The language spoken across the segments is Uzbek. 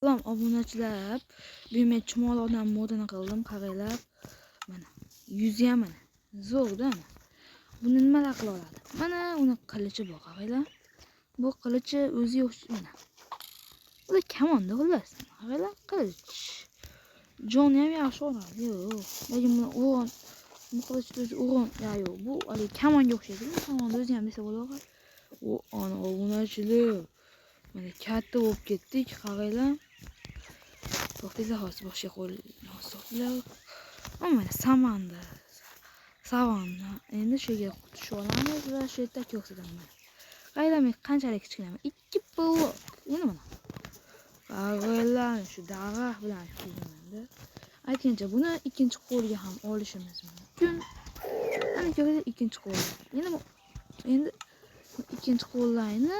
Salom obunachilar. Bugun men chumoli odam modini qildim, qaranglar. Mana yuzi ham mana zo'rda. Buni nimalar qila oladi? Mana uni qilichi bor, qaranglar. Bu qilichi o'zi yo'q mana. Bu kamonda xullas. Qaranglar, qilich. Joni ham yaxshi oladi. Yo'q, lekin buni o'g'on, bu qilichni o'zi o'g'on, ya yo'q, bu haligi kamonga o'xshaydi. Kamonni o'zi ham desa bo'ladi. U ana obunachilar. Mana katta bo'lib ketdik, qaranglar. To'xtanglar, hozir boshqa qo'l to'xtanglar. Mana samanda. Savanna. Endi shu yerga tushib olamiz va shu yerda ko'rsataman mana. Qaranglar, men qanchalik kichkinaman. 2 blok. Endi mana. Qaranglar, shu daraxt bilan kelganmanda. Aytgancha buni ikkinchi qo'lga ham olishimiz mumkin. Ana ko'ringlar, ikkinchi qo'lga. Endi ikkinchi qo'llarni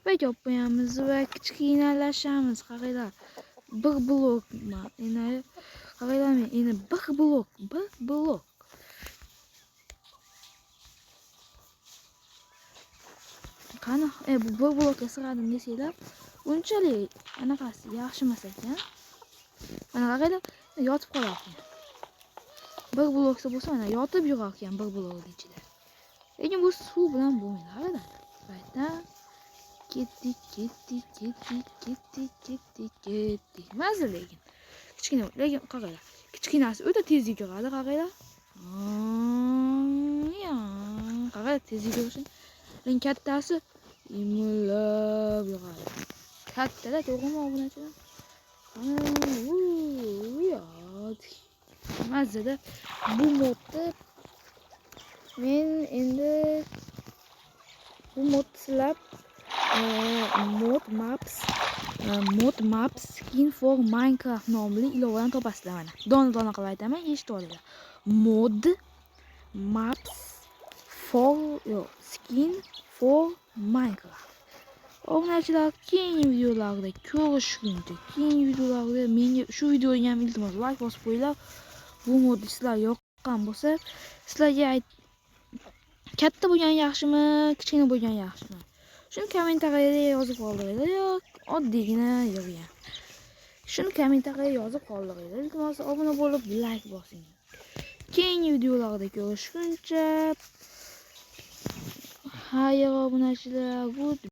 bayga olib qo'yamiz va kichkinalashamiz. Qaranglar, bir blok endi qaranglar, men endi bir blok, bir blok. Qani, bu bir blokka sig'adim desanglar, unchalik anaqasi yaxshi emas ekan. Mana qaranglar, yotib qolar ekan. Bir bloksa bo'lsa, mana yotib yurar ekan bir blokning ichida. Lekin bu suv bilan bo'lmaydi, qaranglar. Qayta ketdik, ketdik, ketdik, ketdik, ketdik, ketdik. Mazza lekin. Kichkina, lekin qaranglar. Kichkinasi o'ta tez yuguradi, qaranglar. Qaranglar, tez yugurishi. Lekin kattasi imillab yuguradi. Kattada to'g'rimi obunachilar? Mazza-da bu modni men endi bu modni sizlar mod maps skin for Minecraft nomli ilovadan topasizlar mana. Dona-dona qilib aytaman, eshitib olinglar. Mod maps for yo'q, skin for Minecraft. Obunachilar, keyingi videolarda ko'rishguncha, keyingi videolarda menga shu videoga ham iltimos like bosib qo'yinglar. Bu mod sizlar yoqqan bo'lsa, sizlarga katta bo'lgan yaxshimi, kichkina bo'lgan yaxshimi? Shuni kommentariyada yozib qoldiringlar, yoki oddiygina yig'gan. Shuni kommentariyada yozib qoldiringlar. Iltimos obuna bo'lib like bosing. Keyingi videolarda ko'rishguncha xayr obunachilar.